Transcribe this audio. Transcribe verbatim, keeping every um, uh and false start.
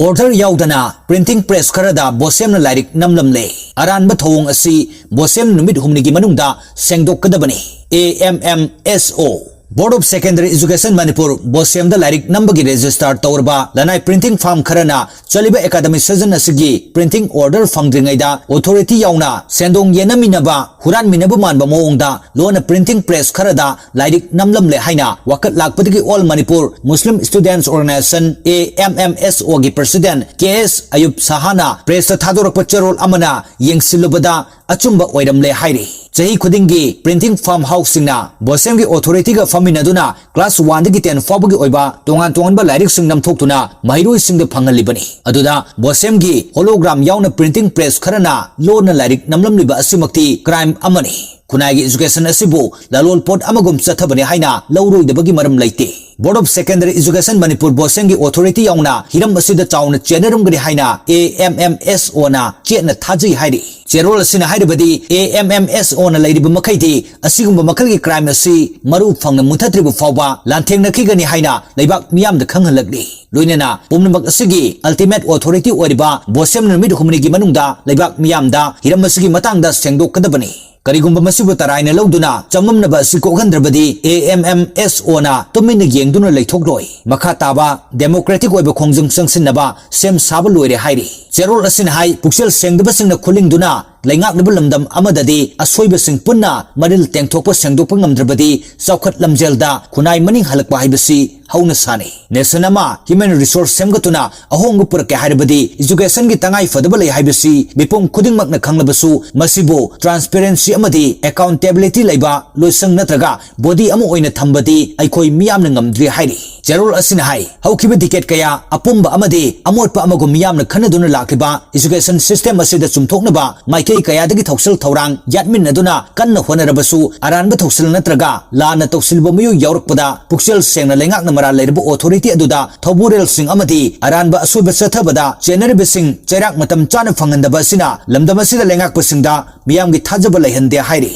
Order ꯌꯥꯎꯗꯅ printing press ꯈꯔꯗ ꯕꯣꯁꯦꯝꯅ ꯂꯥꯏꯔꯤꯛ ꯅꯝꯂꯝꯂꯦ꯫ ꯑꯔꯥꯟꯕ ꯊꯧꯑꯣꯡ ꯑꯁꯤ ꯕꯣꯁꯦꯝ ꯅꯨꯃꯤꯠ ꯍꯨꯝꯅꯤꯒꯤ ꯃꯅꯨꯡꯗ ꯁꯦꯡꯗꯣꯛꯀꯗꯕꯅꯤ꯫ A M M S O꯫ Board of Secondary Education Manipur, ꯕꯣꯁꯦꯝꯗ ꯂꯥꯏꯔꯤꯛ ꯅꯝꯕꯒꯤ register ꯇꯧꯔꯕ ꯂꯅꯥꯏ printing firm ꯈꯔꯅ ꯆꯠꯂꯤꯕ academic session ꯑꯁꯤꯒꯤ printing order ꯐꯪꯗ꯭ꯔꯤꯉꯩꯗ authority ꯌꯥꯎꯅ ꯁꯦꯟꯗꯣꯡ ꯌꯦꯟꯅꯃꯤꯟꯅꯕ, ꯍꯨꯔꯥꯟꯃꯤꯟꯅꯕ ꯃꯥꯟꯕ ꯃꯑꯣꯡꯗ ꯂꯣꯟꯅ printing press ꯈꯔꯗ ꯂꯥꯏꯔꯤꯛ ꯅꯝꯂꯝꯂꯦ ꯍꯥꯏꯅ ꯋꯥꯀꯠ ꯂꯥꯛꯄꯗꯒꯤ All Manipur Muslim Students Organization, A M M S O ꯒꯤ president K S ꯑꯌꯨꯕ ꯁꯍꯥꯅ press ꯇ ꯊꯥꯗꯣꯔꯛꯄ ꯆꯦꯔꯣꯜ ꯑꯃꯅ ꯌꯦꯡꯁꯤꯜꯂꯨꯕꯗ ꯑꯆꯨꯝꯕ ꯑꯣꯏꯔꯝꯂꯦ ꯍꯥꯏꯔꯤ꯫ ꯆꯍꯤ ꯈꯨꯗꯤꯡꯒꯤ printing firm house ꯁꯤꯡꯅ ꯕꯣꯁꯦꯝꯒꯤ authority ꯒ ꯐꯝꯃꯤꯟꯅꯗꯨꯅ class one ꯗꯒꯤ ten ꯐꯥꯎꯕꯒꯤ ꯑꯣꯏꯕ ꯇꯣꯉꯥꯟ ꯇꯣꯉꯥꯟꯕ ꯂꯥꯏꯔꯤꯛꯁꯤꯡ ꯅꯝꯊꯣꯛꯇꯨꯅ ꯃꯍꯩꯔꯣꯏꯁꯤꯡꯗ ꯐꯪꯍꯜꯂꯤꯕꯅꯤ꯫ ꯑꯗꯨꯗ ꯕꯣꯁꯦꯝꯒꯤ hologram ꯌꯥꯎꯅ printing press ꯈꯔꯅ ꯂꯣꯟꯅ ꯂꯥꯏꯔꯤꯛ ꯅꯝꯂꯝꯂꯤꯕ ꯑꯁꯤꯃꯛꯇꯤ crime ꯑꯃꯅꯤ꯫ ꯈꯨꯟꯅꯥꯏꯒꯤ education ꯑꯁꯤꯕꯨ ꯂꯂꯣꯟ ꯄꯣꯠ ꯑꯃꯒꯨꯝ ꯆꯠꯊꯕꯅꯤ ꯍꯥꯏꯅ ꯂꯧꯔꯣꯏꯗꯕꯒꯤ ꯃꯔꯝ ꯂꯩꯇꯦ꯫ Board of Secondary Education Manipur, ꯕꯣꯁꯦꯝꯒꯤ authority ꯌꯥꯎꯅ ꯍꯤꯔꯝ ꯑꯁꯤꯗ ꯆꯥꯎꯅ ꯆꯦꯟꯅꯔꯝꯒꯅꯤ ꯍꯥꯏꯅ A M M S O ꯅ ꯆꯦꯠꯅ ꯊꯥꯖꯩ ꯍꯥꯏꯔꯤ꯫ ꯆꯦꯔꯣꯜ ꯑꯁꯤꯅ ꯍꯥꯏꯔꯕꯗꯤ, A M M S O ꯅ ꯂꯩꯔꯤꯕ ꯃꯈꯩꯗꯤ ꯑꯁꯤꯒꯨꯝꯕ ꯃꯈꯜꯒꯤ crime ꯑꯁꯤ ꯃꯔꯨ ꯐꯪꯅ ꯃꯨꯠꯊꯠꯇ꯭ꯔꯤꯕ ꯐꯥꯎꯕ ꯂꯥꯟꯊꯦꯡꯅꯈꯤꯒꯅꯤ ꯍꯥꯏꯅ ꯂꯩꯕꯥꯛ ꯃꯤꯌꯥꯝꯗ ꯈꯪꯍꯜꯂꯛꯂꯤ꯫ ꯂꯣꯏꯅꯅ ꯄꯨꯝꯅꯃꯛ ꯑꯁꯤꯒꯤ ultimate authority ꯑꯣꯏꯔꯤꯕ ꯕꯣꯁꯦꯝꯅ ꯅꯨꯃꯤꯠ ꯍꯨꯝꯅꯤꯒꯤ ꯃꯅꯨꯡꯗ ꯂꯩꯕꯥꯛ ꯃꯤꯌꯥꯝꯗ ꯍꯤꯔꯝ ꯑꯁꯤꯒꯤ ꯃꯇꯥꯡꯗ ꯁꯦꯡꯗꯣꯛꯀꯗꯕꯅꯤ꯫ ꯀꯔꯤꯒꯨꯝꯕ ꯃꯁꯤꯕꯨ ꯇꯔꯥꯏꯅ ꯂꯧꯗꯨꯅ ꯆꯃꯝꯅꯕ ꯑꯁꯤ ꯀꯣꯛꯍꯟꯗ꯭ꯔꯕꯗꯤ, A M M S O ꯅ ꯇꯨꯃꯤꯟꯅ ꯌꯦꯡꯗꯨꯅ ꯂꯩꯊꯣꯛꯂꯣꯏ꯫ ꯃꯈꯥ ꯇꯥꯕ democratic ꯑꯣꯏꯕ ꯈꯣꯡꯖꯪ ꯆꯪꯁꯤꯟꯅꯕ ꯁꯦꯝ ꯁꯥꯕ ꯂꯣꯏꯔꯦ ꯍꯥꯏꯔꯤ꯫ ꯆꯦꯔꯣꯜ ꯑꯁꯤꯅ ꯍꯥꯏ, ꯄꯨꯛꯆꯦꯜ ꯁꯦꯡꯗꯕꯁꯤꯡꯅ ꯈꯨꯂꯤꯡꯗꯨꯅ ꯂꯩꯉꯥꯛꯂꯤꯕ ꯂꯝꯗꯝ ꯑꯃꯗꯗꯤ ꯑꯁꯣꯏꯕꯁꯤꯡ ꯄꯨꯟꯅ ꯃꯔꯤꯜ ꯇꯦꯡꯊꯣꯛꯄ ꯁꯦꯡꯗꯣꯛꯄ ꯉꯝꯗ꯭ꯔꯕꯗꯤ ꯆꯥꯎꯈꯠ ꯂꯝꯖꯦꯜꯗ ꯈꯨꯟꯅꯥꯏ ꯃꯅꯤꯡ ꯍꯜꯂꯛꯄ ꯍꯥꯏꯕꯁꯤ ꯍꯧꯅ ꯁꯥꯅꯤ꯫ Nation ꯑꯃ human resource ꯁꯦꯝꯒꯠꯇꯨꯅ ꯑꯍꯣꯡꯕ ꯄꯨꯔꯛꯀꯦ ꯍꯥꯏꯔꯕꯗꯤ education ꯒꯤ ꯇꯉꯥꯏ ꯐꯗꯕ ꯂꯩ ꯍꯥꯏꯕꯁꯤ ꯃꯤꯄꯨꯝ ꯈꯨꯗꯤꯡꯃꯛꯅ ꯈꯪꯂꯕꯁꯨ ꯃꯁꯤꯕꯨ transparency ꯑꯃꯗꯤ accountability ꯂꯩꯕ ꯂꯣꯏꯁꯪ ꯅꯠꯇ꯭ꯔꯒ body ꯑꯃ ꯑꯣꯏꯅ ꯊꯝꯕꯗꯤ ꯑꯩꯈꯣꯏ ꯃꯤꯌꯥꯝꯅ ꯉꯝꯗ꯭ꯔꯤ ꯍꯥꯏꯔꯤ꯫ ꯆꯦꯔꯣꯜ ꯑꯁꯤꯅ ꯍꯥꯏ, ꯍꯧꯈꯤꯕ decade ꯀꯌꯥ ꯑꯄꯨꯝꯕ ꯑꯃꯗꯤ ꯑꯃꯣꯠꯄ ꯑꯃꯒꯨꯝ ꯃꯤꯌꯥꯝꯅ ꯈꯟꯅꯗꯨꯅ ꯂꯥꯛꯂꯤꯕ education system ꯑꯁꯤꯗ ꯆꯨꯝꯊꯣꯛꯅꯕ ꯃꯥꯏꯀꯩ ꯀꯌꯥꯗꯒꯤ ꯊꯧꯁꯤꯜ ꯊꯧꯔꯥꯡ ꯌꯥꯠꯃꯤꯟꯅꯗꯨꯅ ꯀꯟꯅ ꯍꯣꯠꯅꯔꯕꯁꯨ ꯑꯔꯥꯟꯕ ꯊꯧꯁꯤꯜ ꯅꯠꯇ꯭ꯔꯒ ꯂꯥꯟꯅ ꯇꯧꯁꯤꯜꯂꯨꯕ ꯃꯤꯑꯣꯏ ꯌꯥꯎꯔꯛꯄꯗ ꯄꯨꯛꯆꯦꯜ ꯁꯦꯡꯅ ꯂꯩꯉꯥꯛꯅ ꯃꯔꯥꯜ ꯂꯩꯔꯕ authority ꯑꯗꯨꯗ ꯊꯧꯕꯨꯔꯦꯜꯁꯤꯡ ꯑꯃꯗꯤ ꯑꯔꯥꯟꯕ ꯑꯁꯣꯏꯕ ꯆꯠꯊꯕꯗ ꯆꯦꯟꯅꯔꯤꯕꯁꯤꯡ ꯆꯩꯔꯥꯛ ꯃꯇꯝ ꯆꯥꯅ ꯐꯪꯍꯟꯗꯕ ꯑꯁꯤꯅ ꯂꯝꯗꯝ ꯑꯁꯤꯗ ꯂꯩꯉꯥꯛꯄꯁꯤꯡꯗ ꯃꯤꯌꯥꯝꯒꯤ ꯊꯥꯖꯕ ꯂꯩꯍꯟꯗꯦ ꯍꯥꯏꯔꯤ꯫